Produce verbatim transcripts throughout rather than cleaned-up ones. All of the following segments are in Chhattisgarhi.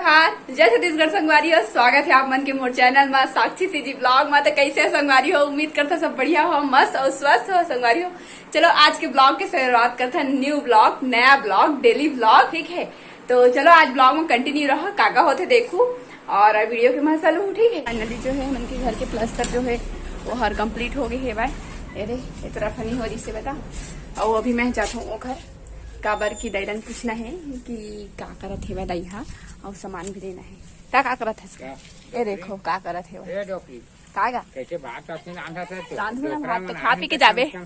नमस्कार, जय छत्तीसगढ़ संगवारी हो। स्वागत है आप मन के मोर चैनल मा, साक्षी सीजी ब्लॉग मा। तो कैसे है संगवारी हो? उम्मीद करता सब बढ़िया हो, मस्त और स्वस्थ हो संगवारी हो। चलो, आज के ब्लॉग के शुरुआत करते हैं न्यू ब्लॉग, नया ब्लॉग, डेली ब्लॉग, ठीक है। तो चलो, आज ब्लॉग में कंटिन्यू रहो, का का होते देखू और वीडियो के मजा लू, ठीक है। फाइनली जो है, मन के घर के प्लास्टर जो है, वो हर कंप्लीट हो गई है भाई। अरे, इतना फनी हो जिससे बता। और अभी मैं जाता हूँ वो घर, काबर की दाई ला पूछना है कि का करत हेवय दाई हा, और सामान भी लेना है। का, का करत हस? का? ए देखो, का करत हेवय? ए डोकी। का गा? कैसे भात आथे ना, आंधा से तो रांधू ना डोकरा भात तो मन खा पी के आंधा जाबे। से चल,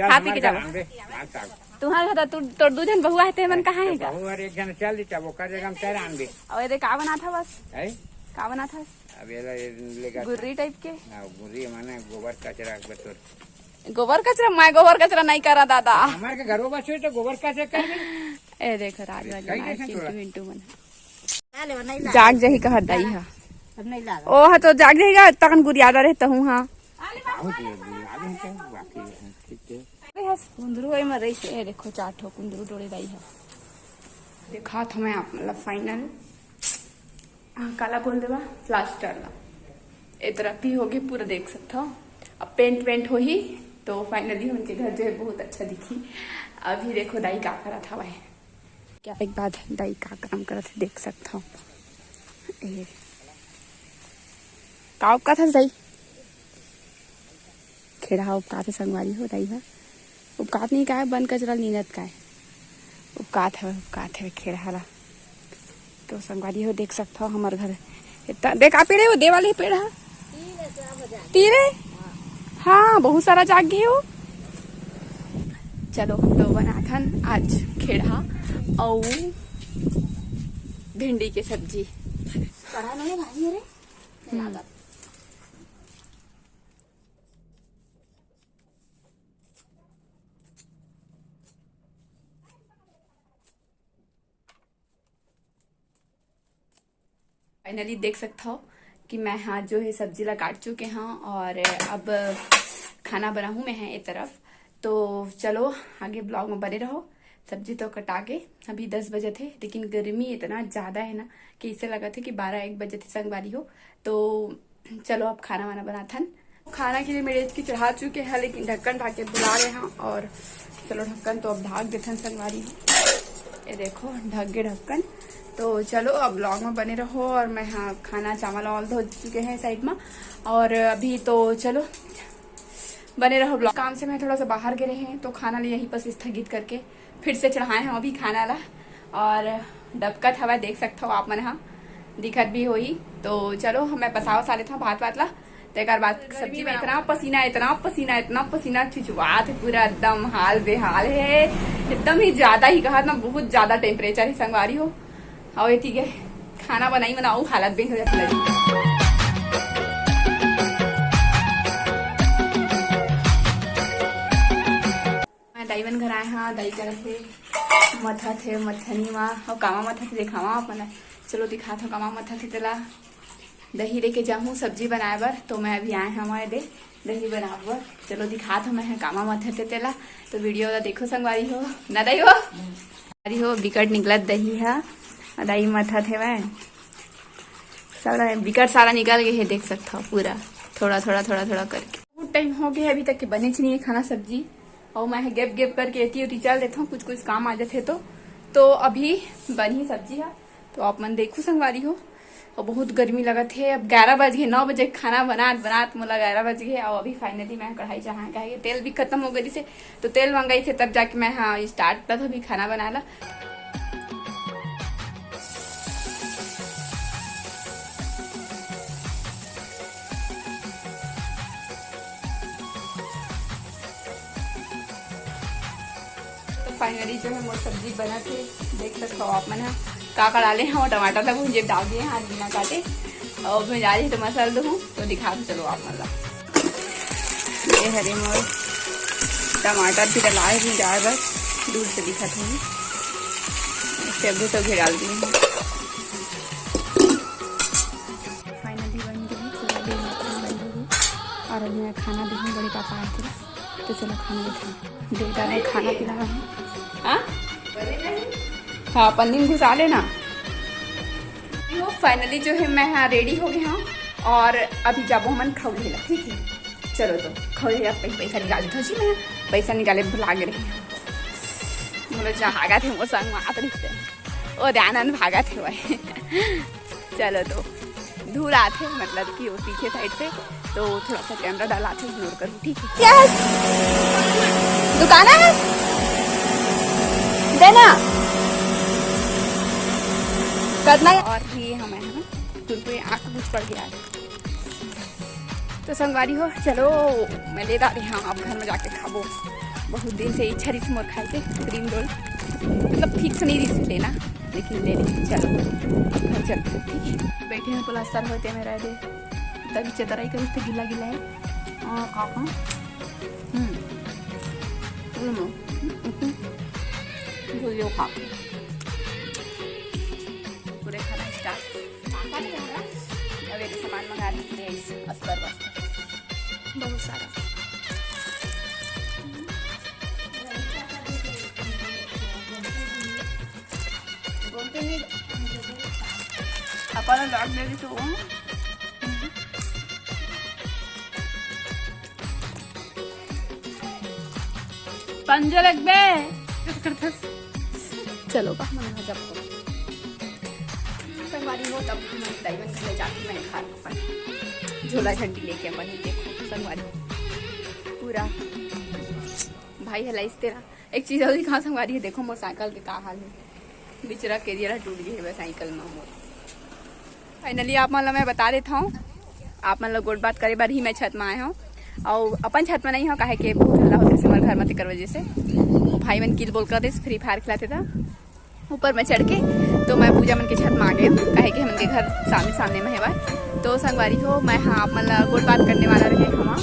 खा पी के हमारे घर जाबे। आंबे, भात साग। तुम्हारे घर तो तोर दू झन बहुआ है, ते मन कहाँ है तो गा? बहुआ एक झन चल दी, तब ओकर जगह में तेरा आंबे। और ये का बनात हवस? है? का बनात हस? अब ये ला, ये लेगा गुर्री टाइप के? हाँ, गुर्री माने गोबर कचरा बटोर। गोबर कचरा? मैं गोबर कचरा नहीं करा दादा। हमारे के घरों बस हुई तो गोबर कचरा कर दे। ए देखो, राजवाली कहीं मार कैसे चिंटू तोड़ा? मिंटू मन। ना ले, नहीं ला। जाग जही कहत दाई हा। अब नहीं ला। ओ हा तो जाग जही गा, तकन गुरियादा रहता हूँ हाँ। बहुत ये गुरियादा है, बाकी है, ठीक है। अरे हस, कुंदरू है मर रही से। ए देखो, चार ठो कुंदरू डोले दाई हा। दिखात हूँ मैं आप, मतलब, फाइनल। हाँ, काला बोल देवा, प्लास्टर ला। ए तरफ भी होगे पूरा, देख सकत हो। अब पेंट वेंट होही तो फाइनली उनके घर जो है बहुत अच्छा दिखी। अभी देखो दाई का करत हवय, क्या एक बात दाई का काम करत है, देख सकत हो। ए, का उपकात हस दाई? खेड़हा उपकात हे संगवारी हो दाई हा। उपकात नहीं काय, बन कचरा नीनत काय। उपकात हे, उपकात हे खेड़हा ला। तो संगवारी हो देख सकत हो हमर घर इतना, देख आ पेड़ हे, वो दे वाले पेड़ हा। तीरे? हाँ, बहुत सारा जाग गए हो। चलो तो बनाथन आज खेड़हा अउ भिंडी के सब्जी। कढ़ा नहीं भाई रे। हम्म। फाइनली देख सकत हो कि मैं हा जो है सब्जी ला काट चुके हूँ और अब खाना बनाहूँ मैं है ए तरफ। तो चलो आगे ब्लॉग में बने रहो। सब्जी तो कटा के अभी दस बजे थे, लेकिन गर्मी इतना ज़्यादा है ना कि इसे लगा थे कि बारह एक बजे थे संगवारी हो। तो चलो अब खाना वाना बनाथन। खाना के लिए मेरे की चढ़ा चुके हैं, लेकिन ढक्कन ढाक के भुला रहे हैं। और चलो ढक्कन तो अब ढाक देथन संगवारी हो। ये देखो ढक गए ढक्कन। तो चलो अब ब्लॉग में बने रहो। और मैं हाँ खाना चावल वावल धो चुके हैं साइड में। और अभी तो चलो बने रहो ब्लॉग। काम से मैं थोड़ा सा बाहर गए रहे हैं तो खाना ले यहीं पर स्थगित करके फिर से चढ़ाए हैं अभी खाना ला। और डबकत हवा देख सकत हो आप मन हा, दिखत भी होही। तो चलो मैं पसाव सा लेत हूँ भात वात ला। तेकर बाद सब्जी में इतना पसीना, इतना पसीना, इतना पसीना चुचवात है, पूरा एकदम हाल बेहाल है। एकदम ही ज्यादा ही कहा ना, बहुत ज्यादा टेम्परेचर है संगवारी हो। और ये ठीक है, खाना बनाई मना अउ हालत बेहाल हो जाती है। मैं दाई मन घर आए हाँ, दाई करत हे मथत हे मथनी मा, अउ कामा मथत हे देखावा आप मन ला। चलो दिखात हो कामा मथत हे तेला। दही लेके जाहूँ सब्जी बनाए बर, तो मैं अभी आए हवं दे दही बनाए बर। चलो दिखात हो मैं ह कामा मथत हे तेला, तो वीडियो ला देखो संगवारी हो ना दाई हो। अरे हो बिकट निकलत दही हा, दाई मथत हे वह सारा बिकट सारा निकल गए हे, देख सकत हो पूरा थोड़ा थोड़ा थोड़ा थोड़ा करके। बहुत टाइम हो गया अभी तक के बने च नहीं है खाना सब्जी, और मैं गेप गेप करके एती ओती चल देता हूँ, कुछ कुछ काम आ जाते तो। तो अभी बनी सब्जी हा, तो आप मन देखू संगवारी हो। और बहुत गर्मी लगत हे, अब ग्यारह बज गए, नौ बजे खाना बनात बनात मोला ग्यारह बज गए। और अभी फाइनली मैं कढ़ाई चढ़ाए, काहे कि तेल भी खत्म हो गई से, तो तेल मंगाई से तब जाके मैं हाँ स्टार्ट तब अभी खाना बनाला। तो फाइनली जो है मोर सब्जी बनत हे, देख सकत हो आप मन ह। का का डाले हव, टमाटर ला भूंजे डाल दिए हाथ बिना काटे, और मैं जा रही तो मसाला दूँ तो दिखा दूँ, चलो आप मन ला। ये हरे मोर टमाटर भी डाला है भुंजाए बर, दूर से दिखत हे, इससे अभी तो भी डाल दिए हैं। फाइनली बन गई, पूरा दिन बन गई। और अभी मैं खाना देखूँ, बड़े पापा आए थे, तो चलो खाना देखो। बेटा ने खाना पीना है। हाँ? हाँ, पन्नी में घुसा लेना। तो finally जो है मैं हाँ ready हो गई हूँ और अभी जाबो हमन खौले ला, ठीक है। चलो तो खौले ला पै-, पैसा निकाल देथव जी, मैं पैसा निकाले भुला गे रही हूँ। मोला जहाँ भागत हे मोर संग मात रिहिस ते। ओ दे आनंद भागत हे भाई। चलो तो धूल आथे, मतलब कि वो पीछे side से, तो थोड़ा सा camera डल आथे, ignore करो, ठीक है। Yes, दुकान है, देना करना है। और ये हमें है ना, कुरकुरे आँख कुछ पड़ गया है। तो संगवारी हो, चलो मैं ले डाले हाँ, अब घर में जाके खाबो। बहुत दिन से इच्छा रहिस मोर खाए के cream roll, मतलब ठीक से नहीं रहिस लेना, लेकिन ले ली। चलो अब घर चलते हैं, ठीक है। बैठे हैं, प्लास्टर होते मेरा दे, तभी चतराई करिस तो गिला गिला है। और खा खा। हम्म। हम्म। हम्म। भूलियो खा। पूरे खाना start। पापा ने कहा, अब ये सामान मंगा रही है इस अस्तर वास्ते। बहुत सारा। अपन log दे दी तो पंजो लगबे। चलो बा, मन हो जाबो। संगवारी हो, तब हम diamond घर जाके मैं खा अपन झोला झंडी लेके अपन ही देखो संगवारी पूरा भाई हलाइस तेरा। एक चीज और दिखा संगवारी है, देखो मोर साइकिल के का हाल है, बिचरा के दिया टूट गई है साइकिल में मोर। Finally आप मन ला मैं बता देत हौं, आप मन ला गोठ बात करे बर ही मैं छत में आए हौं, अउ अपन छत में नहीं हौं, काहे के बहुत हल्ला होथे हमर घर में, तेकर वजह से भाई मन किल बोल कर देस, Free Fire खिलाथे था ऊपर में चढ़ के, तो मैं पूजा मन के छत में आ गए हौं, काहे के हमन के घर सामने सामने में हेवय। तो संगवारी हो, मैं हाँ आप मन ला गोठ बात करने वाला रहे हमा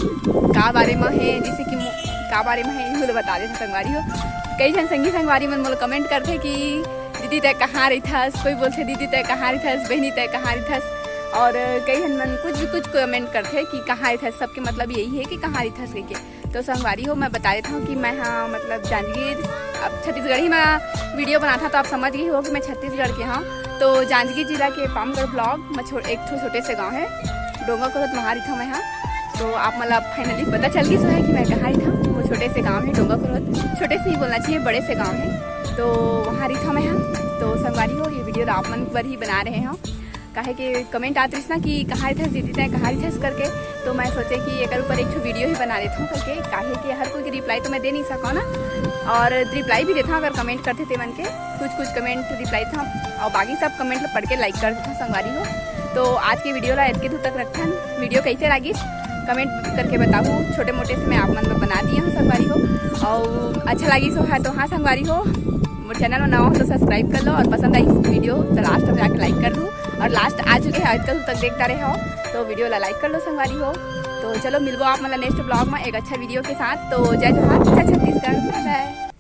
का बारे में है, जैसे कि मो-, का बारे में है, इहू ला बता देत हौं संगवारी हो। कई झन संगी संगवारी मन मोला comment करथे कि दीदी तै कहाँ रहिथस, कोई बोलथे दीदी तै कहाँ रहिथस, बहिनी तै कहाँ रहिथस, और कई झन मन कुछ भी कुछ comment करथे कि कहाँ रहिथस, सबके मतलब यही है कि कहाँ रहिथस कहिके। तो संगवारी हो, मैं बता देत हौं कि मैं हाँ मतलब जांजगीर, अब छत्तीसगढ़ी में video बनात हौं तो आप समझ गई हो कि मैं छत्तीसगढ़ के हौं। तो जांजगीर जिला के पामगढ़ block में छो-, एक ठो छोटे से गांव है डोंगा कुरोत, वहाँ रहिथौं मैं हाँ। तो आप मन ला finally पता चल गिस होही कि मैं कहाँ रहिथौं। वो छोटे से गांव है डोंगा कुरोत, छोटे से नहीं बोलना चाहिए, बड़े से गांव है। तो वहाँ रहिथौं मैं हाँ। तो संगवारी हो, ये video ला आप मन बर ही बना रहे हौं, काहे के comment आत रहिस ना कि कहाँ रहिथस दीदी तै, कहाँ रहिथस करके, तो मैं सोचे कि एकर ऊपर एक ठो video ही बना देथौं करके, काहे के हर कोई के reply तो मैं दे नहीं सकौं ना, और reply भी देथौं अगर comment करथे ते मन के, कुछ कुछ comment reply देथौं, और बाकी सब comment ला पढ़ के like कर देथौं संगवारी हो। तो आज के video ला एतके दूर तक रखथन। Video कैसे लागिस comment करके बताहू, छोटे मोटे से मैं आप मन बर बना दिए हौं संगवारी हो, और अच्छा लागिस हो है तो हाँ संगवारी हो, मोर channel में नवा हो तो subscribe कर लो, और पसंद आई video तो last में जाके like कर दू, और last आ चुके हैं आजकल तक देखता रहे हो तो video ला like कर लो संगवारी हो। तो चलो मिलबो आप मन ला next vlog में एक अच्छा video के साथ। तो जय जोहार, जय छत्तीसगढ़, bye bye।